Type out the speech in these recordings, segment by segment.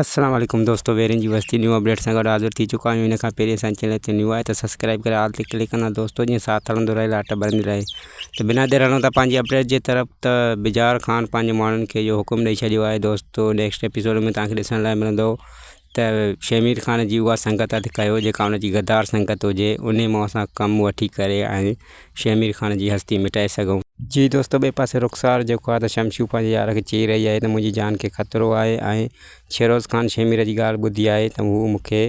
السلام عليڪم دوستو ويرين جي وستي نيو اپڊيٽ سان گڏ حاضر ٿي چڪا آهيون ان کان پهرين اسان چينل تي نيو آهي ته سبسڪرائب ڪري آل تي ڪلڪ ڪندا دوستو جيئن ساٿ هلندو رهي لاٽ ٻرندي رهي ته بنا دير هلون ٿا پنهنجي اپڊيٽ جي طرف ته بجار خان پنهنجي ماڻهن کي اهو حڪم ڏئي ڇڏيو آهي دوستو نيڪسٽ ايپيسوڊ ۾ توهان کي ڏسڻ لاء ملندو ته شهمير خان جي اها سنگت هٿ ڪيو جيڪا ان جي غدار سنگت هجي انهي مان اسان ڪم وٺي ڪري ۽ شهمير خان جي هستي مٽائي سگهون. جي دوستو ٻئي پاسي رخسار جيڪو آهي ته شمشو پنهنجي يار کي چئي رهي آهي ته منهنجي جان کي خطرو آهي ۽ شهروز خان شهمير جي ڳالهه ٻڌي آهي ته هو مون کي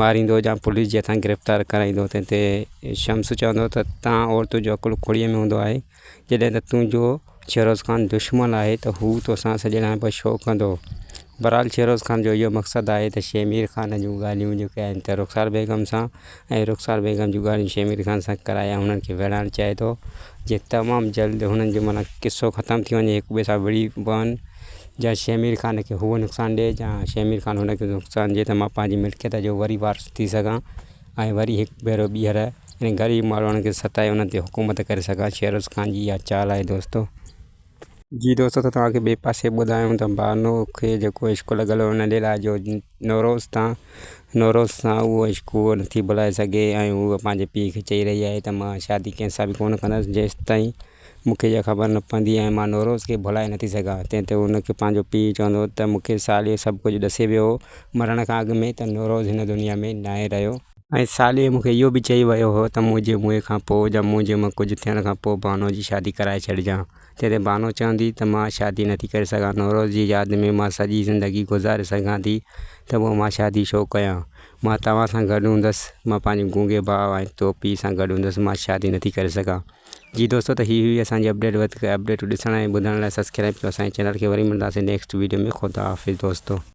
ماريندو يا پوليس جي هٿان گرفتار ڪرائيندو تنهن تي شمس چوندو ته تان عورتن جو عقل کڙيء ۾ هوندو آهي جڏهن ته تنهنجو شهروز خان دشمن آهي ته هو توسان سڄڻ کان پوء ڇو ڪندو؟ بهرحال شهروز خان جو اهو مقصد آهي ته شهمير خان جون ڳالهيون جيڪي آهن ته رخسار بيگم سان ۽ رخسار بيگم جون ڳالهيون شهمير خان سان ڪرائي ۽ هنن کي ويڙهائڻ چاهي ٿو جي تمام جلد هنن جو معنيٰ قصو ختم ٿي وڃي هڪ ٻئي سان وڙهي پون يا شهمير خان کي هو نقصان ڏئي يا شهمير خان هن کي نقصان ڏئي ته مان پنهنجي ملڪيت جو وري وارث ٿي سگهان ۽ وري هڪ ڀيرو ٻيهر انهن غريب ماڻهن کي ستائي انهن تي حڪومت ڪري سگهان شهروز خان جي اها چال آهي دوستو. جي دوستو ته توهان کي ٻئي پاسي ٻڌايون ته بانو کي جيڪو عشق لڳل هو ان لاء جو نوروز تان نوروز سان اهو عشق هوء نٿي ڀلائي سگهي ۽ هوء پنهنجي پيء کي چئي رهي آهي ته مان شادي ڪنهن سان به ڪونه ڪندس جيستائين مون کي اها خبر نه پوندي ۽ مان نوروز کي ڀلائي نٿي سگهان. تنهن تي هن کي پنهنجو پيء چوندو ته مون کي صالح سڀ ڪجهه ڏسي ويو هو، مرڻ کان اڳ ۾ ته نوروز هن دنيا ۾ ناهي رهيو. ۽ صالح مون کي اهو به چئي ويو هو ته منهنجي موئي کان پوء يا منهنجي مان ڪجهه ٿيڻ کان پوء بانو جي شادي ڪرائي ڇڏجان. تنهن تي بانو چوندي ته مان شادي نٿي ڪري سگهان، نوروز جي ياد ۾ مان سڄي زندگي گذاري سگهان ٿي ته پوء مان شادي ڇو ڪيان؟ مان توهان سان گڏ هوندس، مان پنهنجي گونگي ڀاء ۽ تو پيء سان گڏ هوندس، مان شادي نٿي ڪري سگهان. جي دوستو ته هي هئي اسان جي اپڊيٽ وڌيڪ اپڊيٽ ڏسڻ ۽ ٻڌڻ لاء سبسڪرائب ڪيو اسان جي چينل کي وري ملنداسين نيڪسٽ ويڊيو ۾ خدا حافظ دوستو.